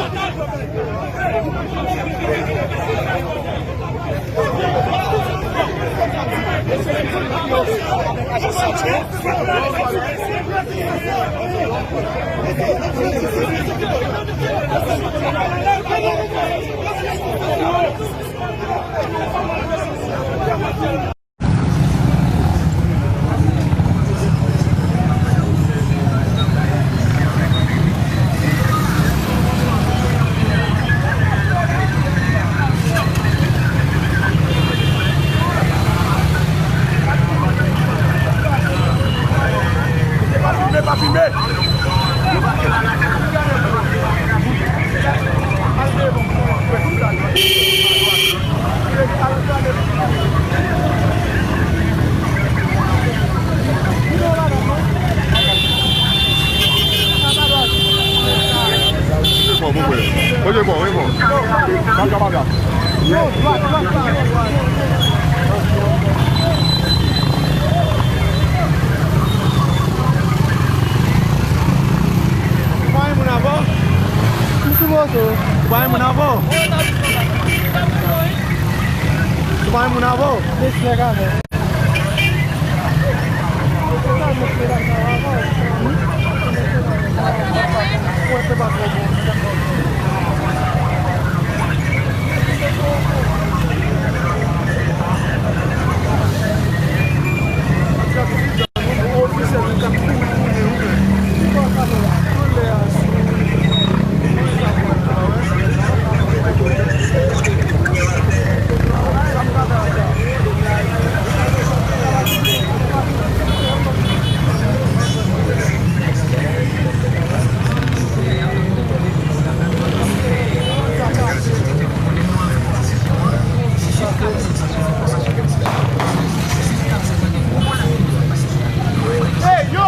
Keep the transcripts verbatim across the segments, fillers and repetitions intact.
Pa filme, pa filme. Bon, bon, bon. Oye, bon, oye, bon. Baga, baga. Ou pa gen moun avè w? M sou moto. Ou pa gen moun avè w? Ou pa gen moun avè w? Mesye, gade. Hey, yo!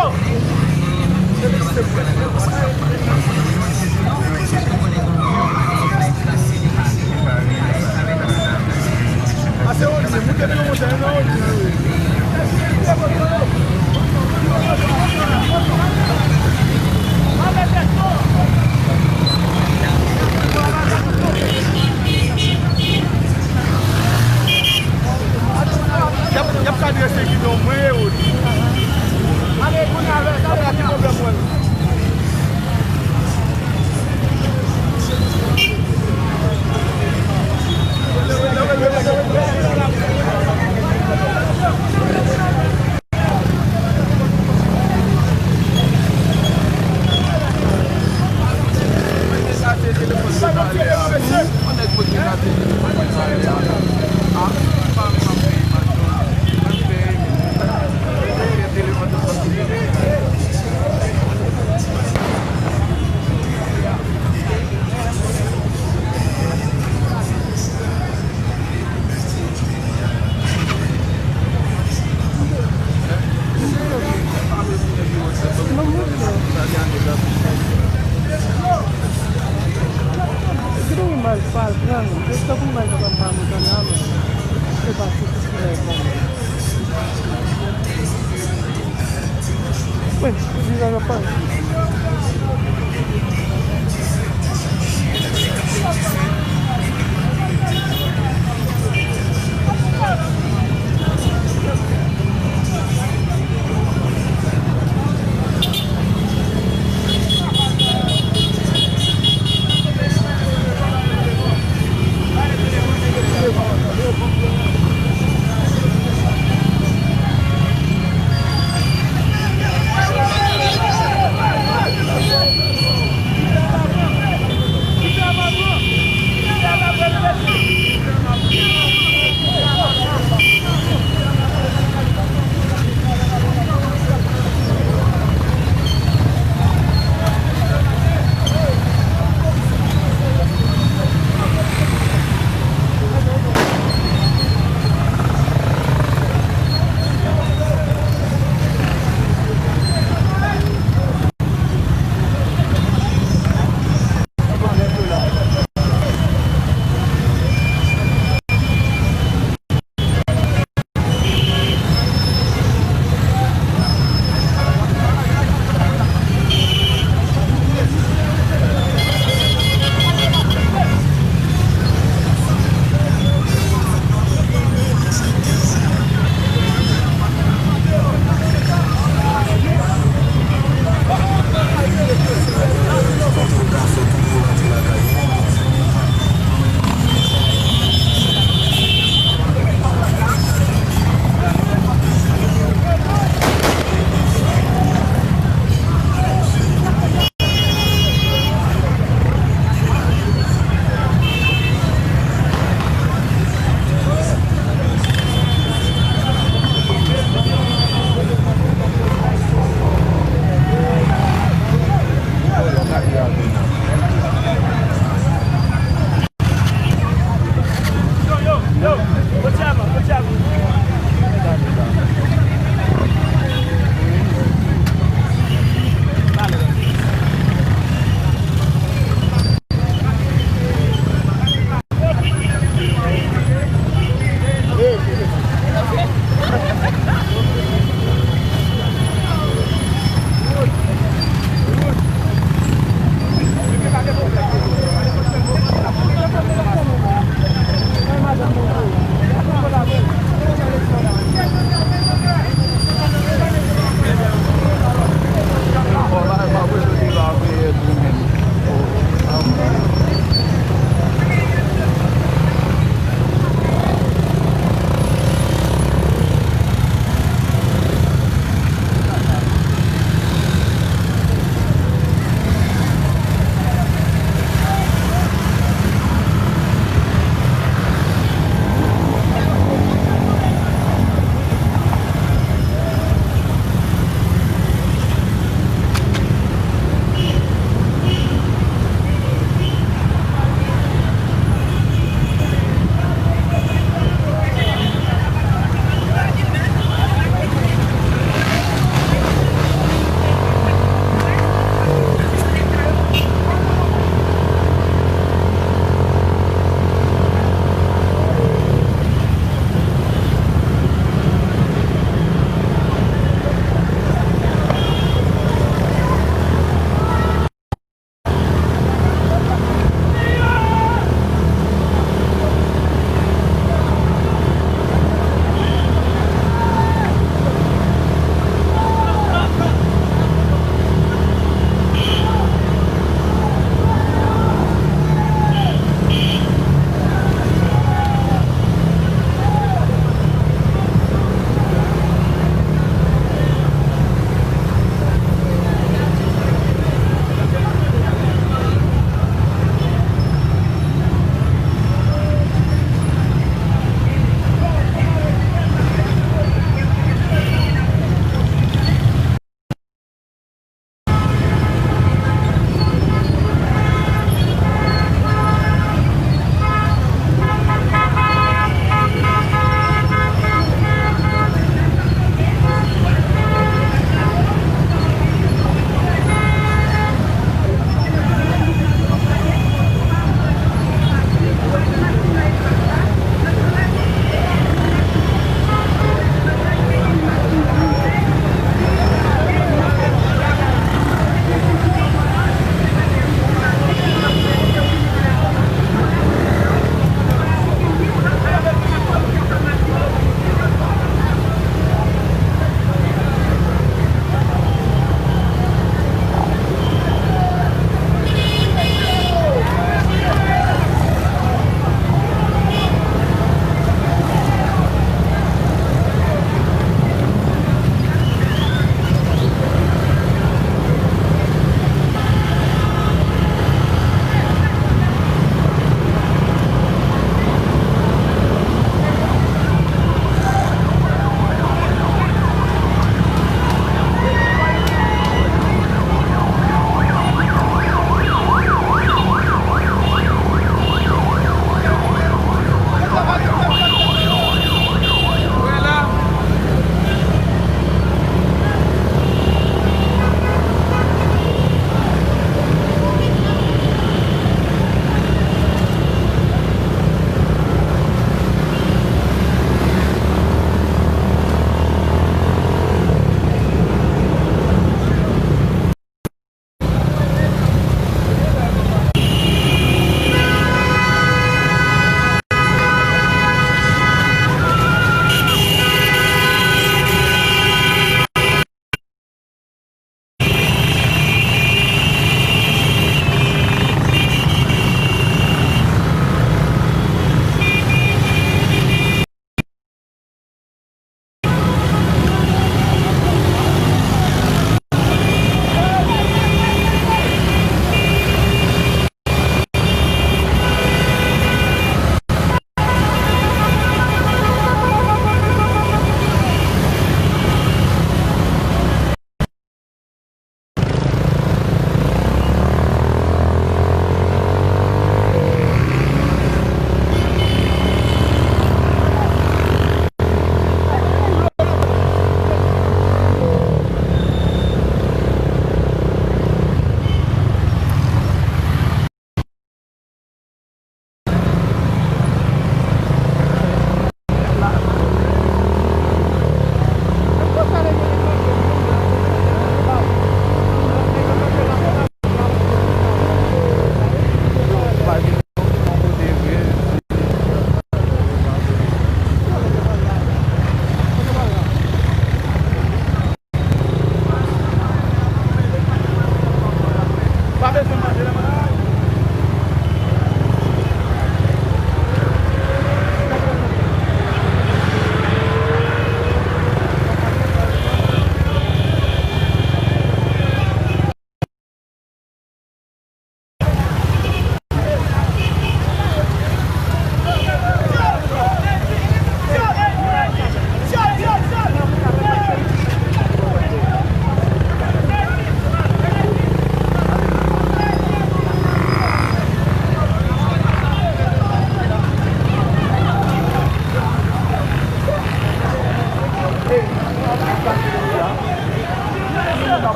Y ap, y ap kadre se gidon mwen e ou. Ale, kounye a, ale, ale, ki pwoblèm mwen? Kite imaj pa al pran li. Se tankou imaj la pa m pa montan nan men. Se pa sou kou imaj la. Wi, vizaj ap parèt.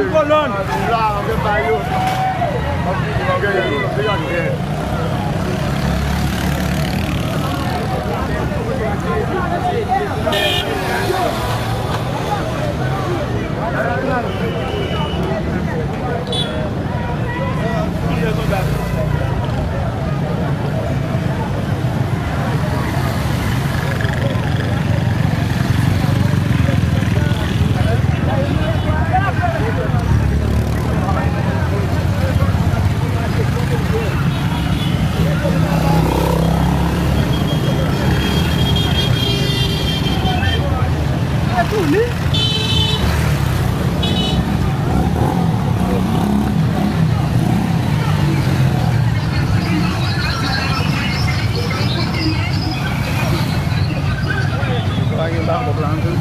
Kolòn. Pa gen bakòp la non.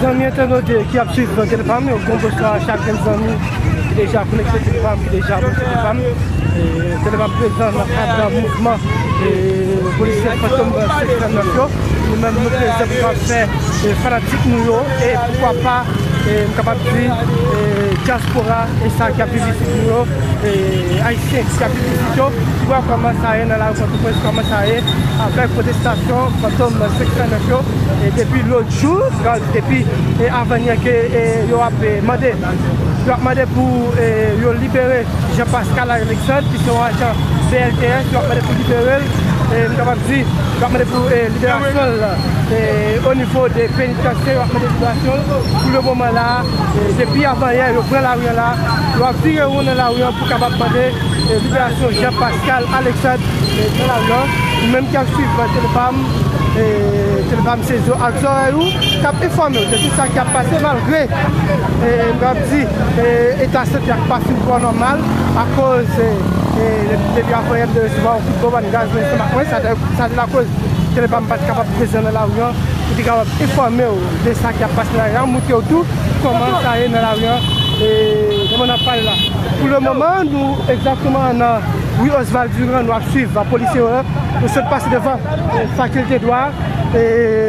Zanmi entènote ki ap swiv Tele Pam yo, gon bonswa a chak grenn zanmi ki deja konekte Tele Pam, ki deja abòne Tele Pam. E, Tele Pam prezan nan kad mouvman, e, polisye Fantom senk san nèf yo. Nou menm, nou prezan pou n ap fè, e, fanatik nou yo, e poukwa pa, e, m kapab di, e, dyaspora, e sa k ap viv isit nou yo, e, ayisyen k ap viv isit yo, pou wè kòman sa ye nan lari Pòtoprens, kòman sa ye avèk pwotestasyon Fantom senk san nèf yo, e, depi lòt jou, depi, e, avanyè ke, e, yo ap, e, mande, yo ap mande pou, e, yo libere Jean Pascal Alexandre, ki se yon ajan B L T S, yo ap mande pou libere l. E, m kapab di, yo ap mande pou, e, liberasyon l, e, o nivo de penitansye, yo ap mande liberasyon l. Pou le moman la, e, depi avanyè, yo pran lari an la, yo ap vire won nan lari an pou kapab mande, e, liberasyon Jean Pascal Alexandre, e, nan lari an. Ou menm ki ap swiv Tele Pam, e, Tele Pam se zye ak zòrèy ou k ap enfòme w de tout sa k ap pase, malgre, e, m kapab di, e, eta sante a pa fin twò nòmal akoz, e, e, depi avanyè m te resevwa yon kout bonm gaz nan lestomak mwen, sa te, sa te lakoz Tele Pam pa t kapab prezan nan lari an pou te kapab enfòme w de sa k ap pase nan lari an, montre w tou kòman sa ye nan lari an, e, kòman n ap pale la. Pou le moman, nou egzakteman nan ri Oswald Durand, nou ap swiv polisye yo, yo sot pase devan, e, fakilte dwa, e,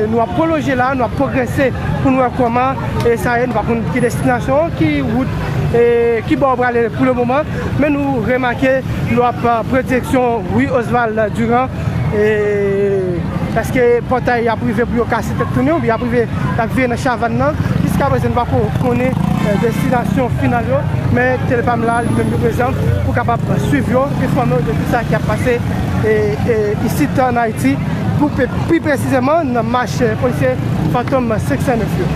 nou ap pwolonje la, nou ap pwogrese pou n wè kòman, e, sa ye, nou pa konn ki destinasyon, ki wout, e, ki bò w prale pou le moman, men nou remake, nou ap, e, pran direksyon ri Oswald Durand, e, paske pòtay ap rive pou yo kase tèt tounen, oubyen ap rive, ap vire nan chavann nan. Jiska prezan, nou pako konnen, e, destinasyon final yo, men Tele Pam la, li menm li prezan pou kapab swiv yo, enfòme yo de tout sa ki ap pase, e, e, isit an Ayiti, pou pe-, pi presizèman nan mach, e, polisye Fantom senk san nèf yo.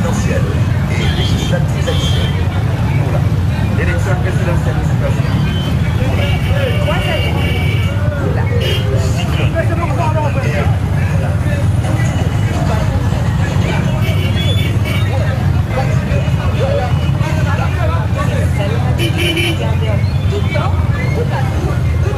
Présidentielle et législatives haïtiennes. Nous là. Élection présidentielle aux États-Unis. Nous là. Troisième tour. Nous là. Cyclone. Nous là. Tout temps, tout partout, tout.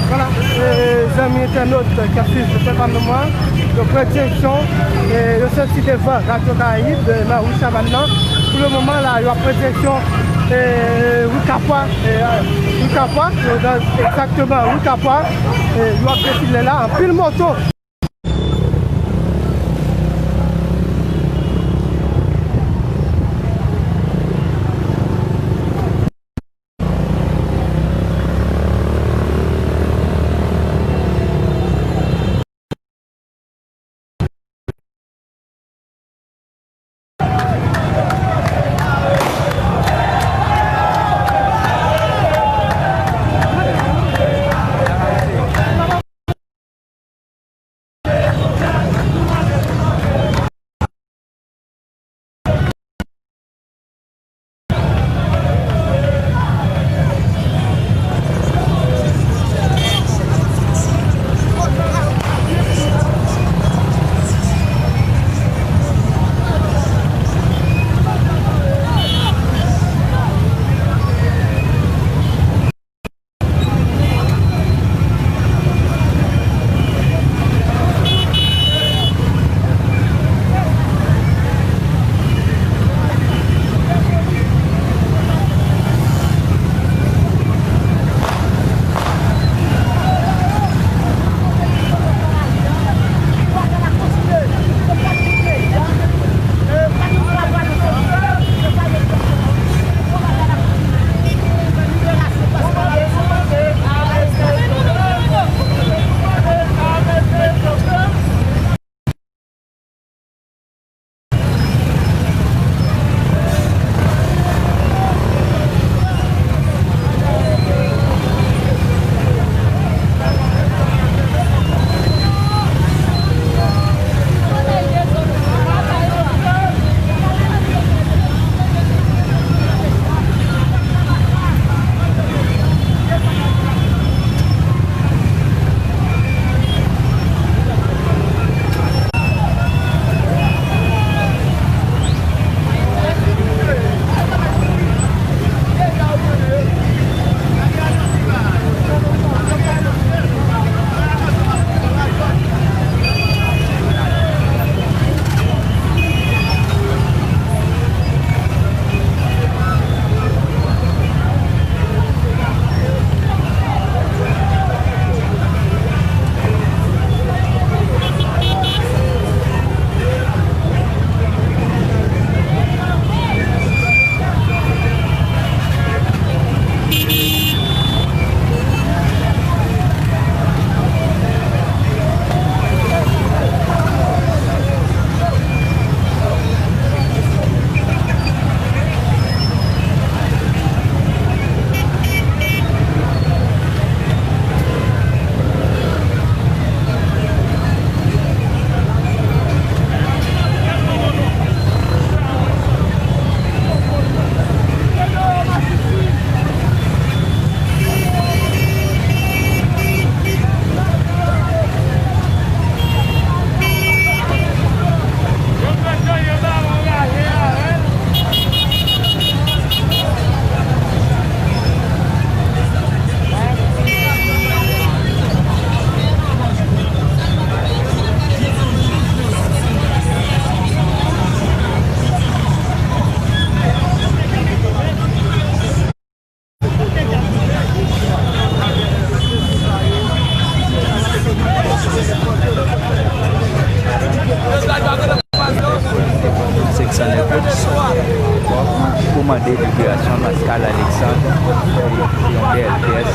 Vwala, e, zanmi entènot k ap swiv Pèp Pam nan mwen, yo pran direksyon, e, yo soti devan Radyo Karayib, e, nan ri Chavann nan. Pou le moman la, yo ap pran direksyon, e, ri Kapwa, e, ri Kapwa, yo nan egzakteman ri Kapwa, e, yo ap defile la, anpil moto. Charles Alexandre, yon bèl pyès.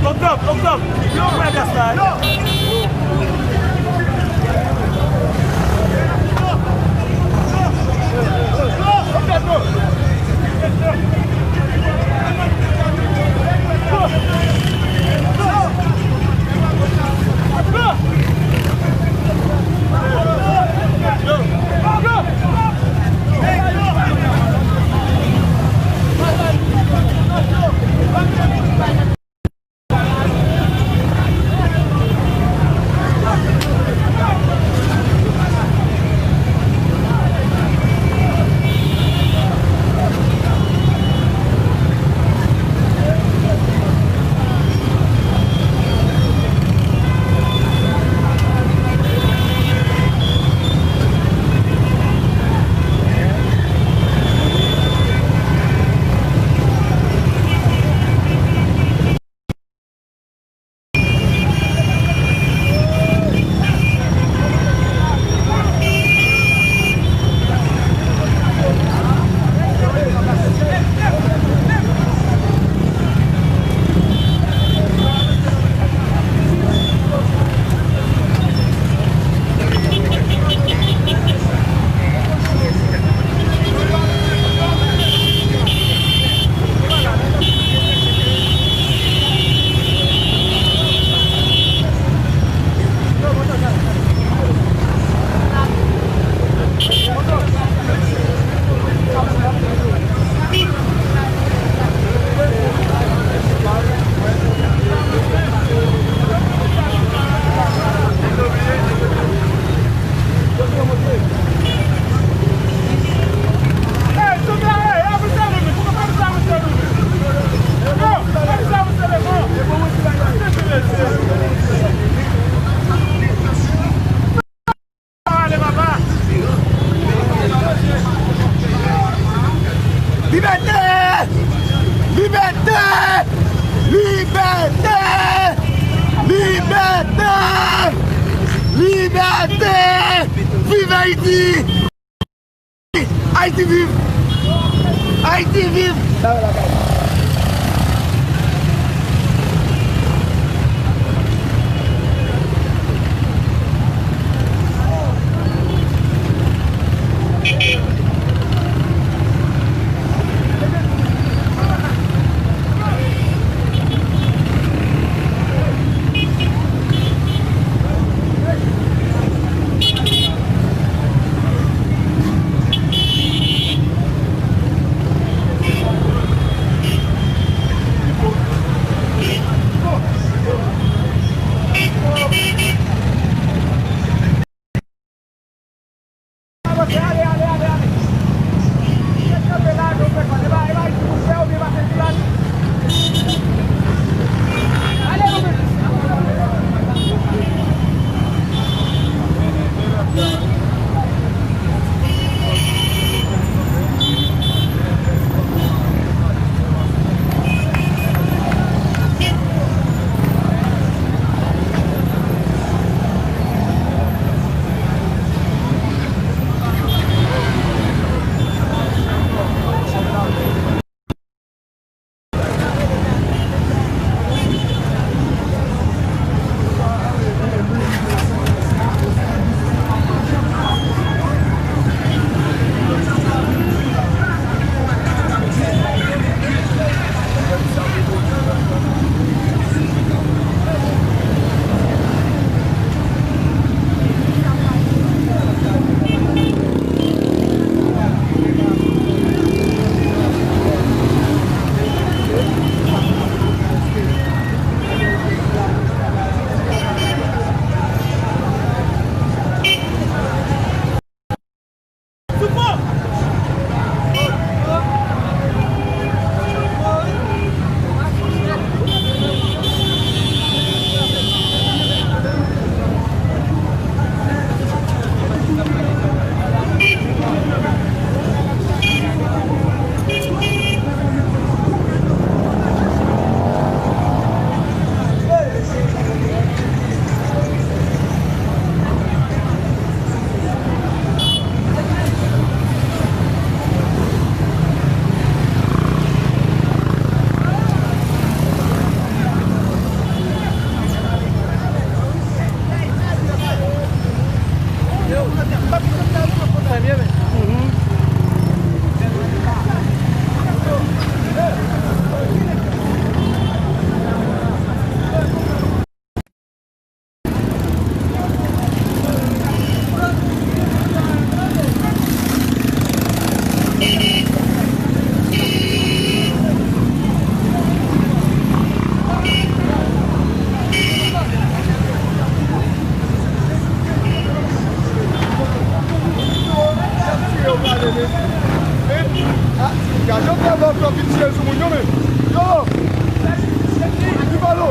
Oktòb, Oktòb, yo pran gas la. Libète! Viv Ayiti! Ayiti viv! Ayiti viv! Gad yo fè lòt yo vin tire sou moun yo menm. Yo! Li pa lo!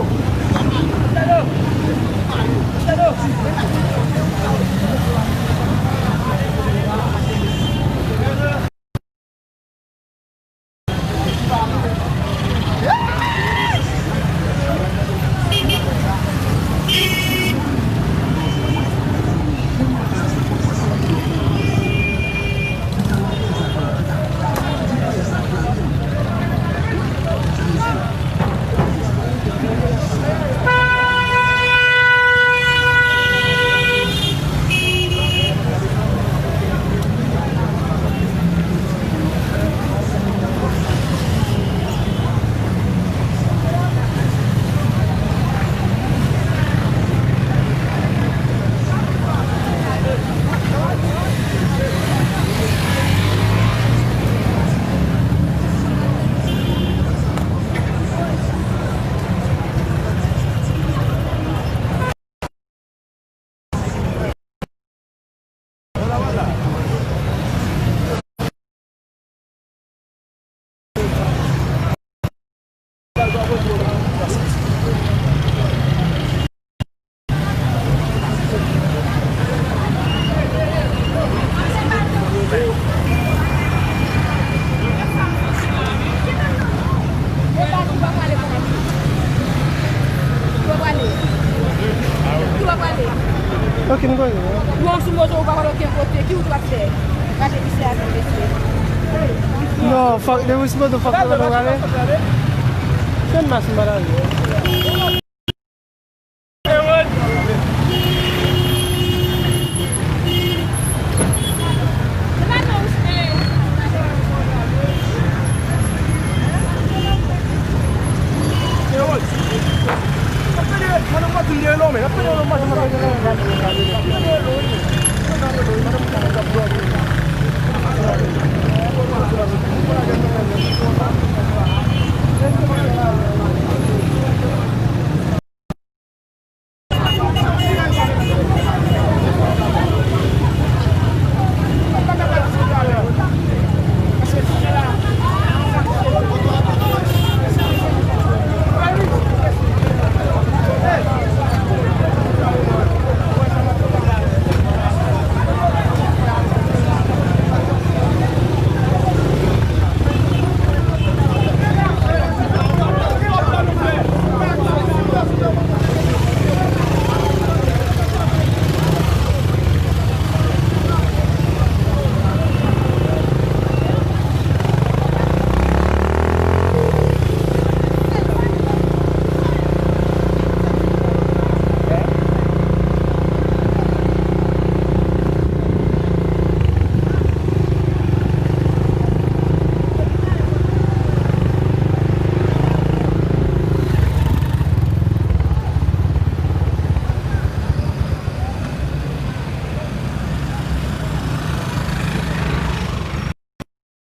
Okenn kote. Bon, sou moto ou pa pral okenn kote, ki wout w ap fè? Gade misye a, mesye. Non, fòk, depi sou moto, fòk nou prale. Fè n mache, m pa ta ale.